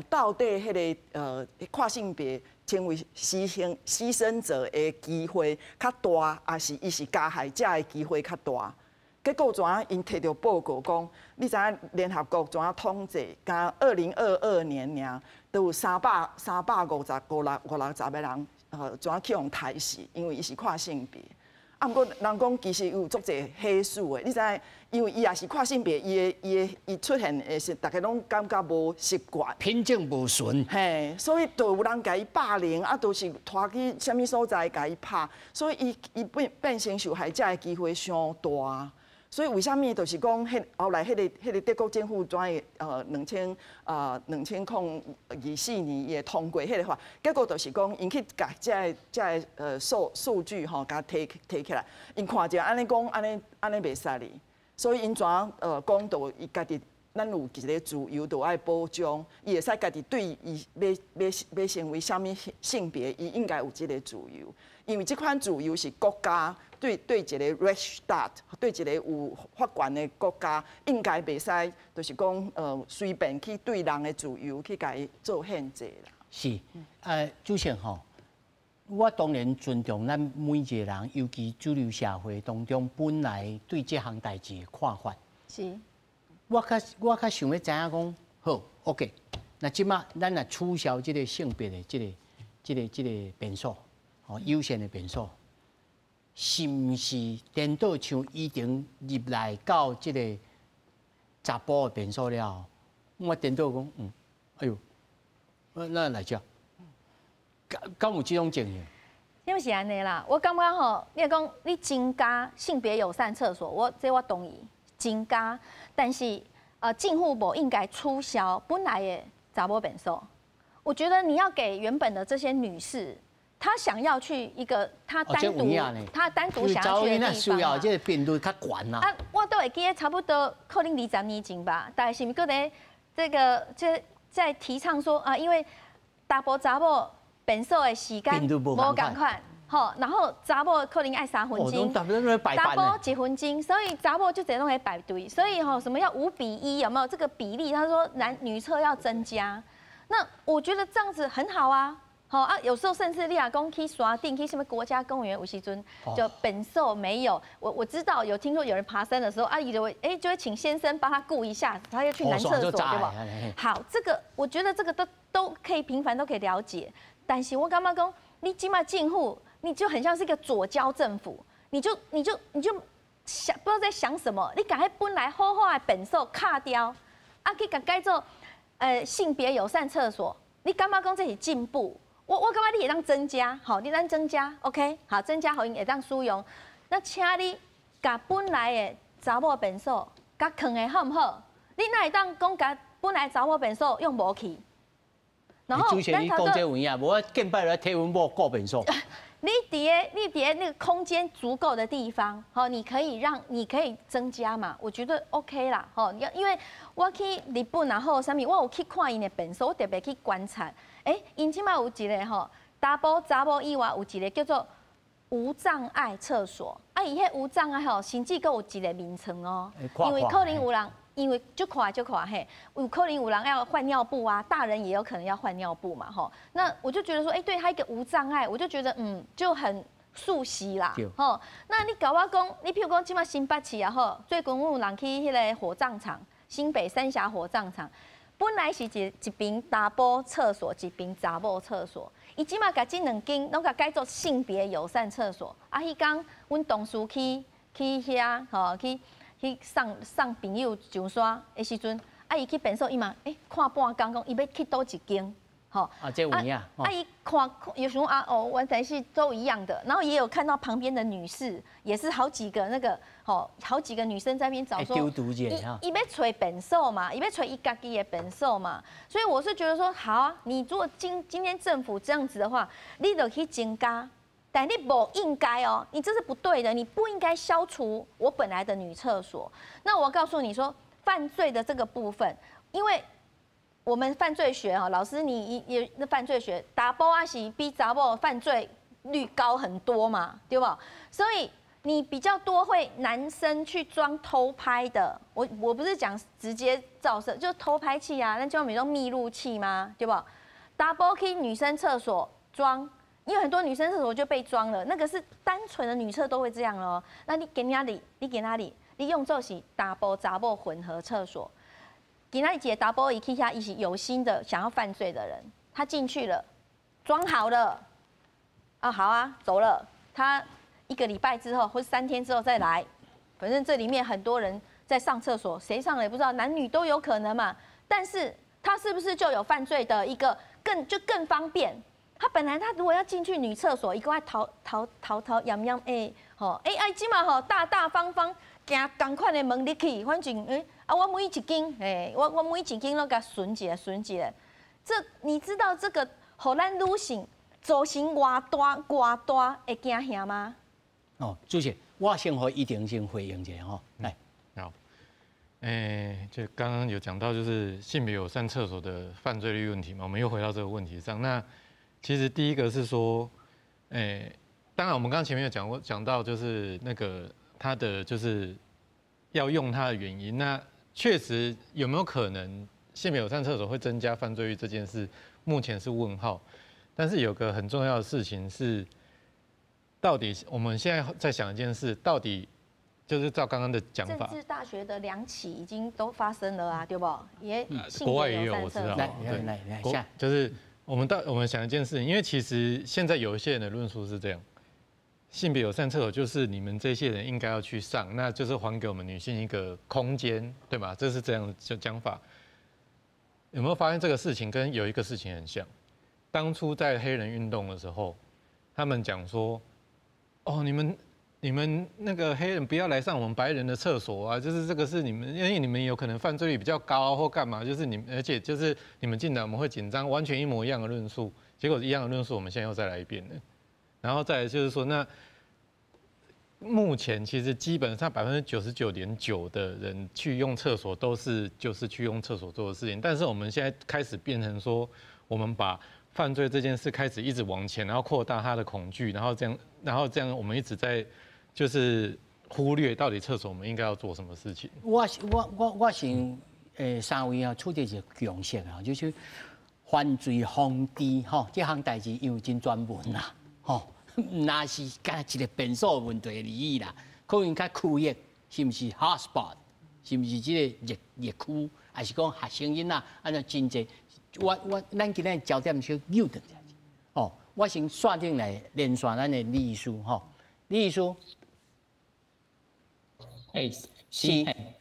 到底彼个跨性別成為犧牲者的機會較大，抑是伊是加害者的機會較大？結果怎樣？𪜶提著報告講，你知影聯合國怎樣統計？敢2022年爾，都有三百五十五六五六十个人，怎樣去予刣死？因為伊是跨性別。啊，毋過人講其實有足濟黑數的，你知影？因為伊也是跨性別，伊的伊的伊出現的時，逐家攏感覺無習慣，品種無純，嘿，所以就有人共伊霸凌，啊，就是拖去啥物所在共伊拍，所以伊變成受害者的機會傷大。所以為啥物就是講，彼後來彼个德國政府怎會2024年伊會通過彼个法，結果就是講，𪜶去共這个數據吼，共提起來，𪜶看著按呢講，按呢袂使哩，所以𪜶怎講到伊家己，咱有一个自由，就愛保障，伊會使家己對伊欲成為啥物性別，伊應該有這个自由，因為這款自由是國家。對一個 Rechtsstaat，對一個有法權的國家，應該袂使，就是講隨便去對人的自由去共伊做限制啦。是，主席吼，我當然尊重咱每一個人，尤其主流社會當中本來對這項代誌的看法。我較想欲知影講，好，OK，那這馬咱若取消這個性別的這個便所，吼，優先的便所。是毋是顛倒像以前入來到這个查埔的便所了後，我顛倒講，哎喲，那來遮，敢有這種情形？因為是按呢啦，我感覺吼，你講你增加性別友善廁所，這我同意增加，但是政府無應該取消本來的查某便所。我覺得你要給原本的這些女士。她想要去一個她單獨想要去的地方啊。這個頻率較懸啊。啊，我都會記得差不多可能20年前吧，大概是毋閣咧這個這在提倡說啊，因為查埔查某便所的時間無仝款，吼，然後查某可能愛3分鐘，查埔1分鐘，所以查某就這攏會排隊，所以吼什麼要5比1，有沒有這個比例？他說男女廁要增加，那我覺得這樣子很好啊。好啊，有時候甚至你若講去山頂去什麼國家公園有時陣就便所沒有。我知道有聽說有人爬山的時候，阿姨就會哎就會請先生幫他顧一下，他要去男廁所，對吧？好，這個我覺得這個都可以平凡都可以了解。但是我感覺講，你這馬政府，你就很像是一個左膠政府，你就想不知道在想什麼，你共彼本來好好的便所卡掉，啊去共改做性別友善廁所，你感覺講這是進步？我感覺你會當增加，好，你當增加，OK，好，增加予𪜶會當使用。那請你共本來的查某便所，共囥的好毋好？你哪會當講共本來查某便所用無去？然後，主席，你講這有影，無我見擺來替阮某顧便所。你佇那個空間足夠的地方，好，你可以增加嘛，我覺得 OK 啦，吼，因為我去日本然後啥物，我有去看𪜶的便所，我特別去觀察。欸，𪜶這馬有一个吼，查埔查某以外有一個叫做無障礙廁所。啊，伊彼無障礙吼，甚至閣有一個眠床哦，因為可能有人，因為足闊足闊嘿，有可能有人要換尿布啊，大人也有可能要換尿布嘛吼。那我就覺得說，欸，對他一個無障礙，我就覺得就很熟悉啦，吼。那你共我講，你譬如講這馬新北市啊吼，最近有人去彼个火葬場，新北三峽火葬場。本來是一邊查埔廁所，一邊查某廁所。伊這馬共這兩間攏共改做性別友善廁所。啊，彼工阮同事去遐吼，去送朋友上山的時陣，啊，伊去便所，伊嘛看半工，講伊欲去佗一間，吼。啊，這有影。啊，伊看有時候啊，哦，原來是都一樣的。然後也有看到旁邊的女士，也是好幾個那個，吼，好幾個女生在那邊找說，伊欲揣便所嘛，伊欲揣伊家己的便所嘛。所以我是覺得說，好啊，你如果今天政府這樣子的話，你就去增加，但你無應該哦，你這是不對的，你不應該消除我本來的女廁所。那我告訴你說，犯罪的這個部分，因為我們犯罪學哈，老師你也那犯罪學，查埔仔是比查某犯罪率高很多嘛，對無？所以你比較多會男生去裝偷拍的，我不是講直接照射，就偷拍器啊，那就比如說密錄器嗎？對無？查埔去女生廁所裝，因為很多女生廁所就被裝了，那個是單純的女廁都會這樣咯。那你今仔日，你今仔日，你用做是查埔查某混合廁所，今仔日一个查埔伊去遐，伊是有心的想要犯罪的人，他進去了，裝好了，啊好啊，走了，他一個禮拜之後或3天之後再來，反正這裡面很多人在上廁所，誰上了也不知道，男女都有可能嘛。但是他是不是就有犯罪的一個更方便？他本來他如果要進去女廁所，伊閣愛偷偷偷偷掩掩欸吼欸啊這馬吼大大方方行仝款的門入去，反正欸啊我每一間欸我每一間攏共巡一下巡一下。這你知道這個予咱女性造成偌大偌大的驚嚇嗎？哦，主席，我先予一定先回應一下吼，來。好，欸，就剛剛有講到就是性別友善廁所的犯罪率問題嘛，我們又回到這個問題上。那其實第一個是說，欸，當然我們剛剛前面有講過，講到就是那個他的就是要用它的原因。那確實有沒有可能性別友善廁所會增加犯罪率這件事，目前是問號。但是有個很重要的事情是，到底我們現在在想一件事，到底就是照剛剛的講法，政治大學的兩起已經都發生了啊，對不？也國外也有，我知道。來來來，下就是我們想一件事，因為其實現在有一些人的論述是這樣，性別友善廁所就是你們這些人應該要去上，那就是還給我們女性一個空間，對吧？這是這樣的講法。有沒有發現這個事情跟有一個事情很像？當初在黑人運動的時候，他們講說，哦，你們那個黑人不要來上我們白人的廁所啊！就是這個是你們，因為你們有可能犯罪率比較高或幹嘛，就是你們，而且就是你們進來我們會緊張，完全一模一樣的論述。結果一樣的論述，我們現在又再來一遍了。然後再來就是說，那目前其實基本上99.9%的人去用廁所都是就是去用廁所做的事情，但是我們現在開始變成說，我們把犯罪這件事開始一直往前，然後擴大他的恐懼，然後這樣我們一直在就是忽略到底廁所我們應該要做什麼事情。我想，三位啊，取得一個共識啊，就是犯罪防治吼，這項代誌因為真專門啦，吼，毋若是干焦一个便所問題而已啦，可能較區域是毋是 hotspot，是毋是這个熱區，還是講學生囡仔按呢真濟。我咱今日焦點是扭轉一下，哦，我先線頂來連線咱的李醫師吼，李醫師，欸，是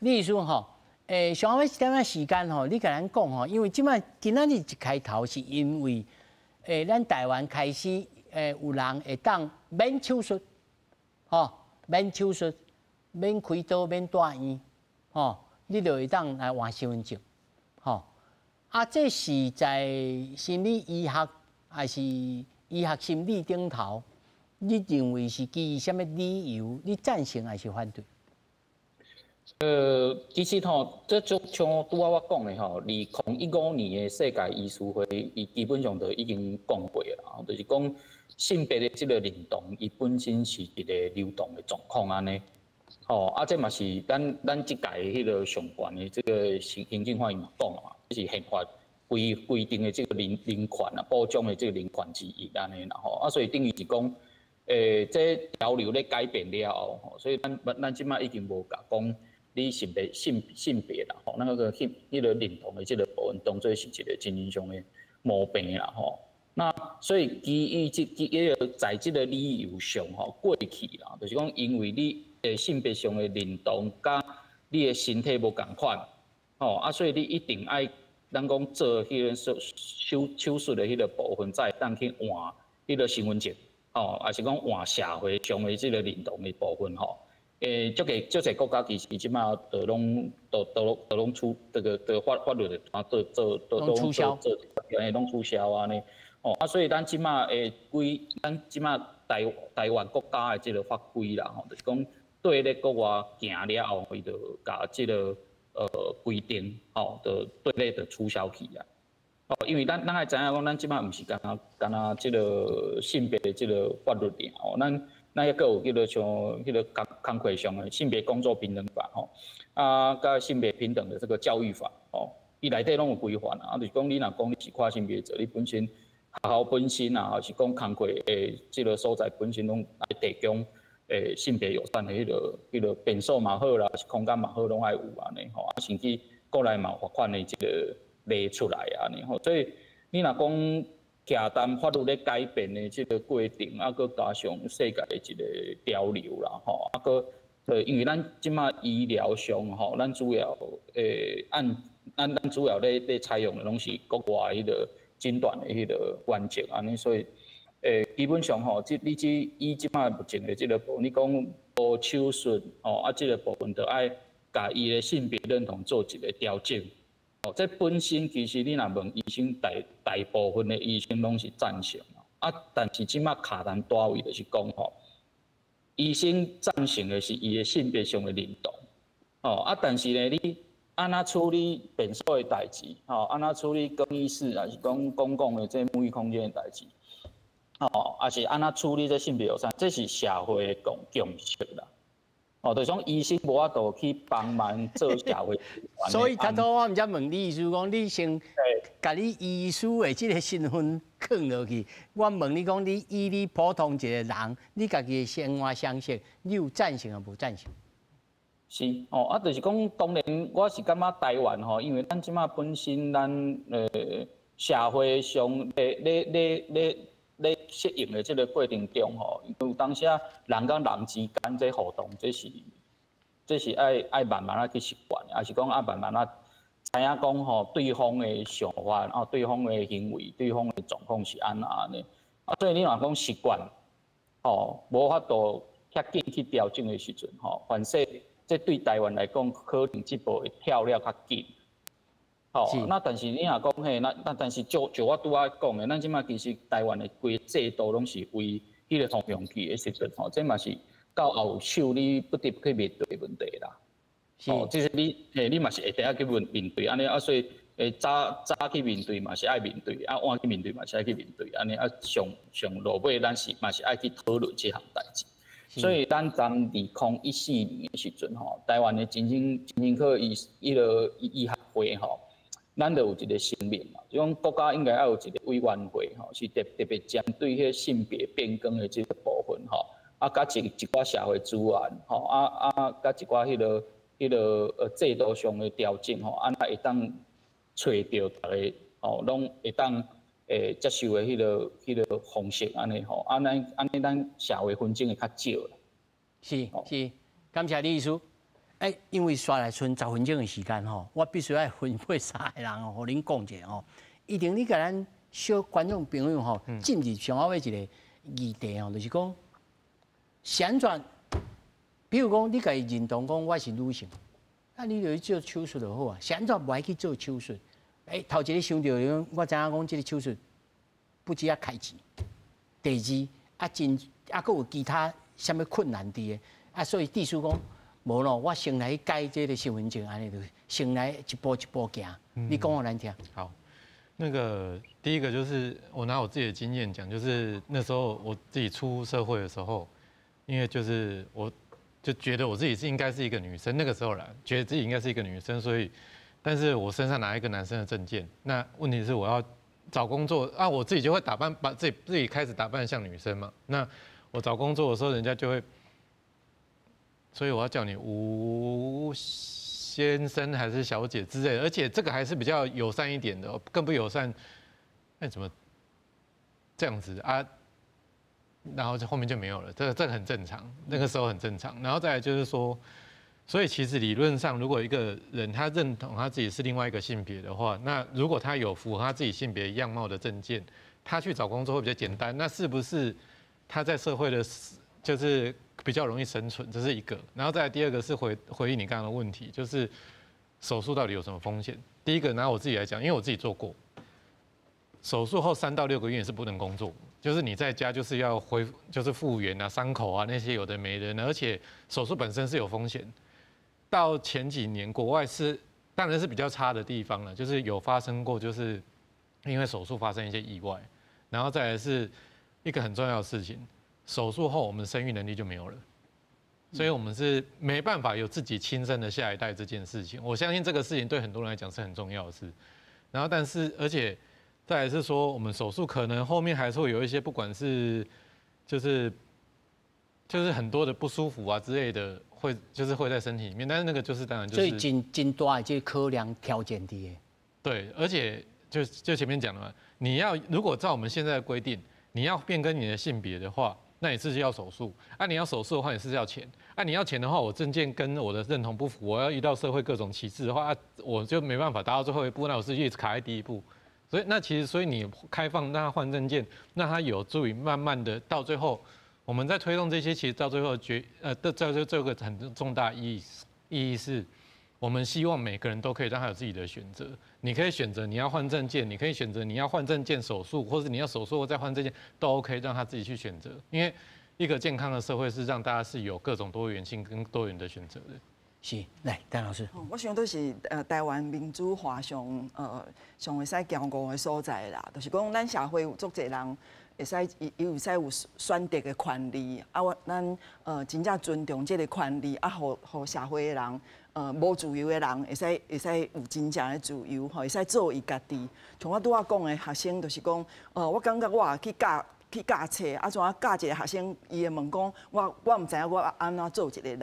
李醫師吼，欸，上後一點仔時間吼，你共咱講吼，因為這擺今仔日一開頭是因為，欸，咱台灣開始，欸，有人會當免手術，吼，免手術，免開刀，免住院，吼，你就會當來換身份證，吼。啊，這是在心理醫學還是醫學心理頂頭？你認為是基於啥物理由？你贊成還是反對？其實吼，這就像拄仔我講的吼，2015年的世界醫師會，伊基本上就已經講過啦，就是講性別的這個認同，伊本身是一個流動的狀況按呢。吼，啊，這嘛是咱這屆彼個上懸的這個行政法院嘛講嘛，這是憲法規定的這個人權啊，保障的這個人權之一按呢啦吼，啊，所以等於是講，欸，這潮流咧改變了後，所以咱這擺已經無共講你性別啦，吼，那個彼個認同的這個部分當做是一個精神上的毛病啦，吼。那所以基於這彼個在這個理由上吼，過去啦，就是講因為你的性別上的認同佮你的身體無仝款，吼啊，所以你一定愛咱講做彼個手術的彼個部分，才會當去換彼個身份證，吼，抑是講換社會上的這個認同的部分，吼。欸，足濟足濟國家其實這擺都攏都都都攏出這個的法律的啊，做做都攏取消，做欸，攏取消按呢。哦，啊，所以咱這擺的規，咱這擺台灣國家的這個法規啦，吼，就是講對咧國外行了後，伊就共這個規定，吼，就對咧就取消去啊。哦，因為咱愛知影講，咱這擺毋是干焦干焦這个性別的這个法律爾吼，咱猶閣有叫做像彼个工課上的性別工作平等法吼，啊，佮性別平等的這個教育法吼，伊內底攏有規範啊，就是講你若講你是跨性別者，你本身學校本身啊，抑是講工課的這个所在本身攏愛提供性別友善的彼个便所嘛好啦，是空間嘛好，攏愛有按呢吼，啊，甚至國內嘛有罰款的這个例出來按呢吼，所以你若講徛單法律咧改變的這个過程，啊，閣加上世界的一个潮流啦吼，啊，閣因為咱這馬醫療上吼，咱主要按咱主要咧採用的攏是國外彼个診斷的彼个原則按呢，所以基本上吼，這你這以這馬目前的這个部分，你講無手術吼，啊，這个部分就愛共伊的性別認同做一个調整。哦，這本身其實你若問醫生，大部分的醫生攏是贊成啊，但是這馬卡單佗位就是講吼，醫生贊成的是伊的性別上的認同，哦啊，但是呢，你按怎處理便所的代誌，吼，按怎處理更衣室，抑是講公共的這沐浴空間的代誌，吼，抑是按怎處理這性別友善，這是社會的共識啦。哦，就是講醫生無法度去幫忙做社會。所以頭拄我毋才問你醫師講，你先共你醫師的這个身份囥落去。我問你講，你以你普通一個人，你家己的生活方式，你有贊成抑無贊成？是哦，啊，就是講，當然我是感覺台灣吼，因為咱這馬本身咱社會上咧適應的這个過程中吼，有當時人佮人之間這互動，這是愛慢慢仔去習慣，抑是講愛慢慢仔知影講吼，對方的想法，啊，對方的行為，對方的狀況是按怎按呢？啊，所以你若講習慣，吼，無法度遐緊去調整的時陣，吼，反正這對台灣來講，可能這步會跳了較緊。吼，那但是你若講嘿，那但是照我拄仔講的，咱這馬其實台灣的規个制度攏是為彼个方向去的時陣，吼，這嘛是到後手你不得不去面對的問題啦。哦，這是你嘿，你嘛是會得去面對按呢啊，所以早早去面對嘛是愛面對，啊晚去面對嘛是愛去面對，按呢啊上落尾咱是嘛是愛去討論這項代誌。所以咱從2014年的時陣吼，台灣的精神科醫學會吼，咱就有一個聲明嘛，就講國家應該愛有一個委員會吼，是特別針對彼性別變更的這个部分吼，啊，佮一寡社會資源吼，啊啊，佮一寡彼个制度上的調整吼，按怎會當揣著逐个吼，攏會當接受的彼个方式按呢吼，按呢按呢咱社會紛爭會較少啦。是是，感謝李醫師。欸，因為紲來賰10分鐘的時間吼，我必須愛分配三个人哦，予恁講一下吼。一定你共咱小觀眾朋友吼，進入上後尾一个議題吼，就是講，是按怎？比如講，你家己認同講我是女性，那你就去做手術就好啊。是按怎無愛去做手術？欸，頭一个想著，我知影講這个手術不止愛開錢，第二啊真啊，閣有其他啥物困難佇的啊，所以意思講。無咯，我先來改這个身份證，按呢就先來一步一步行。你講予咱聽。好，那個第一個就是我拿我自己的經驗講，就是那時候我自己出社會的時候，因為就是我就覺得我自己是應該是一個女生，那個時候啦，覺得自己應該是一個女生，所以，但是我身上拿一個男生的證件，那問題是我要找工作啊，我自己就會打扮，把自己開始打扮像女生嘛。那我找工作的時候，人家就會。所以我要叫你吳先生還是小姐之類的，而且這個還是比較友善一點的，更不友善，那怎麼這樣子啊？然後就後面就沒有了，這個很正常，那個時候很正常。然後再來就是說，所以其實理論上，如果一個人他認同他自己是另外一個性別的話，那如果他有符合他自己性別樣貌的證件，他去找工作會比較簡單。那是不是他在社會的，就是比較容易生存？這是一個。然後再來第二個是回應你剛剛的問題，就是手術到底有什麼風險？第一個拿我自己來講，因為我自己做過，手術後3到6個月是不能工作，就是你在家就是要恢復，就是復原啊、傷口啊那些有的沒的，而且手術本身是有風險。到前幾年國外是當然是比較差的地方了，就是有發生過，就是因为手术发生一些意外，然后再来是一个很重要的事情，手术后我们生育能力就没有了，所以我们是没办法有自己亲生的下一代这件事情。我相信这个事情对很多人来讲是很重要的事。然后，但是而且再来是说，我们手术可能后面还是会有一些，不管是就是很多的不舒服啊之类的，会就是会在身体里面，但是那个就是当然就是，所以真真大的这个考量条件伫的。对，而且就前面讲的嘛，你要如果照我们现在的规定，你要变更你的性别的话，那你是要手术，啊，你要手术的话，你是要钱，啊，你要钱的话，我证件跟我的认同不符，我要遇到社会各种歧视的话，啊，我就没办法达到最后一步，那我是一直卡在第一步。所以那其实，所以你开放让他换证件，那他有助于慢慢的到最后，我们在推动这些，其实到最后到最后这个很重大意义是，我们希望每个人都可以让他有自己的选择。你可以选择你要换证件，你可以选择你要换证件手术，或者你要手术或再换证件都 OK，让他自己去选择。因为一个健康的社会是让大家是有各种多元性跟多元的选择的。是，来，戴老师。我想都是台湾民主化上会使骄傲的所在啦，就是讲咱社会有足济人会使伊有使有选择的权利，啊，我咱真正尊重这个权利，啊，予予社会的人，无自由的人会使有真正的自由，吼，会使做伊家己。像我拄仔讲的学生，就是讲，我感觉我也去教册，啊，怎啊教一个学生，伊会问讲，我毋知影我按怎做一个人。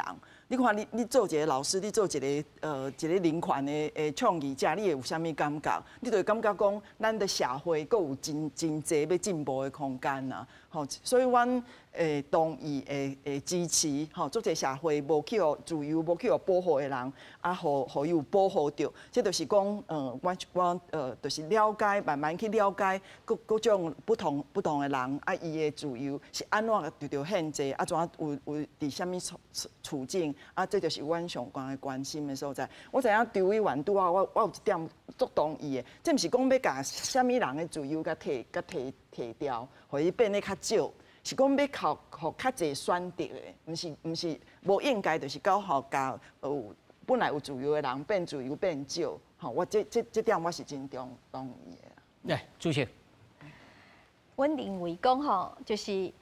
你看你做一个老师，你做一个人权的倡议者，你会有啥物感觉？你就会感觉讲，咱的社会阁有真真济欲进步的空间啊！吼，所以阮会同意，会支持，吼，足济社会无去予自由，无去予保护的人，啊，予伊有保护著。这就是讲，我就是了解，慢慢去了解各种不同的人，啊，伊的自由是按怎受著限制，啊，怎有伫啥物处境，啊，这就是阮上悬的关心的所在。我知影张委员拄仔，我有一点足同意的，这毋是讲欲共啥物人的自由共提提掉，予伊变得较少。是讲欲予予较济选择的，毋是无应该，就是讲予共有本来有自由的人变自由变少。吼，我这点我是真同意的。来，主席。阮认为讲吼，就是，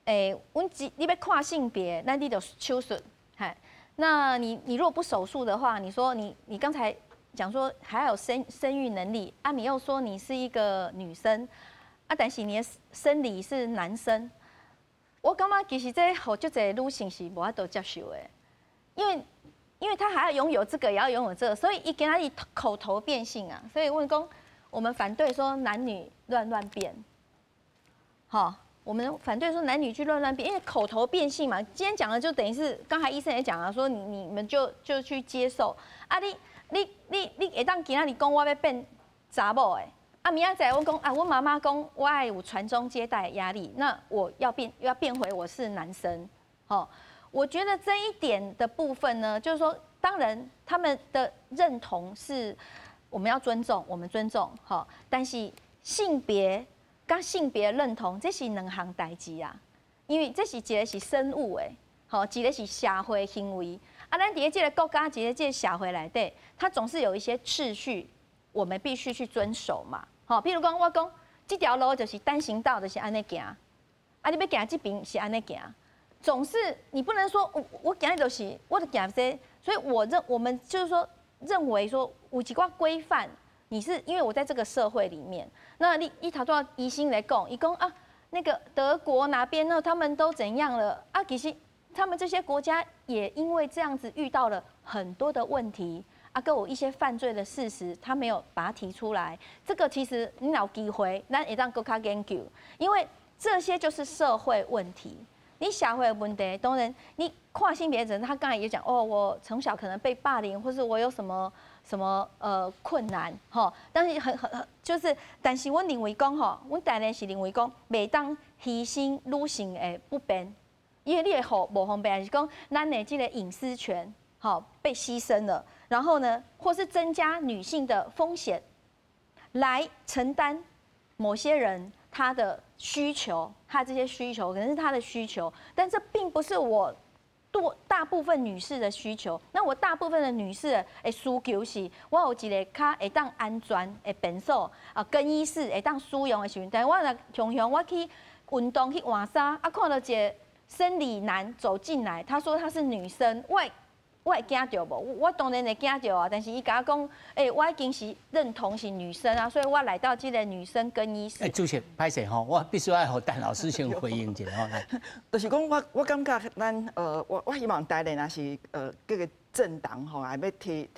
阮只你欲跨性别，那你就手术，嘿，那你如果不手术的话，你说你刚才讲说还有生育能力啊，你又说你是一个女生。啊，但是你的生理是男生，我感觉其实这予足济女性是无法度接受的，因为他还要拥有这个，也要拥有这个，所以伊今仔日口头变性啊，所以阮讲我们反对说男女乱乱变，好，我们反对说男女去乱乱变，因为口头变性嘛，今天讲的就等于是刚才医生也讲了，说你们就去接受啊，你会当今仔日讲我欲变查某的。啊，明仔载我讲啊，我妈妈讲我爱有传宗接代压力，那我要变回我是男生，好，我觉得这一点的部分呢，就是说，当然他们的认同是我们要尊重，我们尊重，好，但是性别佮性别认同这是两项代志啊，因为这是一个是生物的，好，一个是社会行为，啊，咱伫这个国家，伫这个社会内底，它总是有一些秩序，我们必须去遵守嘛。好，譬如讲，我讲这条路就是单行道，就是按呢行，啊，你欲行这边是按呢行，总是你不能说我行就是，我就行这，所以我们就是说认为说有一寡规范，你是因为我在这个社会里面，那你一头拄仔医生来讲，伊讲啊，那个德国哪边呢，他们都怎样了啊？其实他们这些国家也因为这样子遇到了很多的问题。啊，阁有一些犯罪的事实，他没有把它提出来。这个其实你有机会，咱会当阁较研究，因为这些就是社会问题。你社会问题，当然你跨性别者，他刚才也讲哦，我从小可能被霸凌，或是我有什么什么困难，吼。但是很很很就是，但是阮认为讲吼，阮当然是认为讲，袂当牺牲女性的不便，因为你会予无方便，还是讲咱的这个隐私权，吼被牺牲了。然后呢，或是增加女性的风险，来承担某些人他的需求，他这些需求可能是他的需求，但这并不是我多大部分女士的需求，那我大部分的女士的需求是，我有一个較會當安全的便所啊，更衣室會當使用的時陣，但我若常常我去運動去換衫，啊，看到一个生理男走進來，他說他是女生，我會驚著無？我當然會驚著啊！但是伊共我講，欸，我已經是認同是女生啊，所以我來到這個女生更衣室。欸，主席，歹勢吼，我必須愛予陳老師先回應一下吼。來，就是講我感覺咱我希望台聯也是各個政黨吼，也欲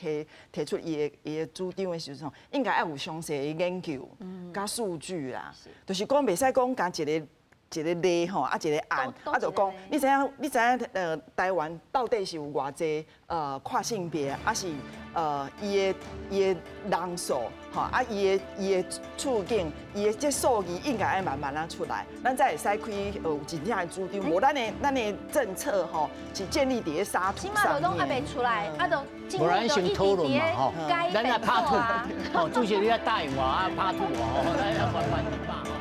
提出伊的主張的時陣，應該愛有詳細的研究佮數據啦。就是講袂使講干一个一个例吼，啊一个案，啊就講，你知影？你知影？台灣到底是有偌濟跨性別，抑是伊的人數，吼，啊伊的處境，伊的這數字應該愛慢慢仔出來，咱才會使開有真正的主張。無咱的政策吼，是建立佇咧沙土上面。這馬都攏猶未出來，啊都無咱先討論嘛吼，咱來拍吐。哦，主席你愛答應我啊，拍吐哦，咱來慢慢一百。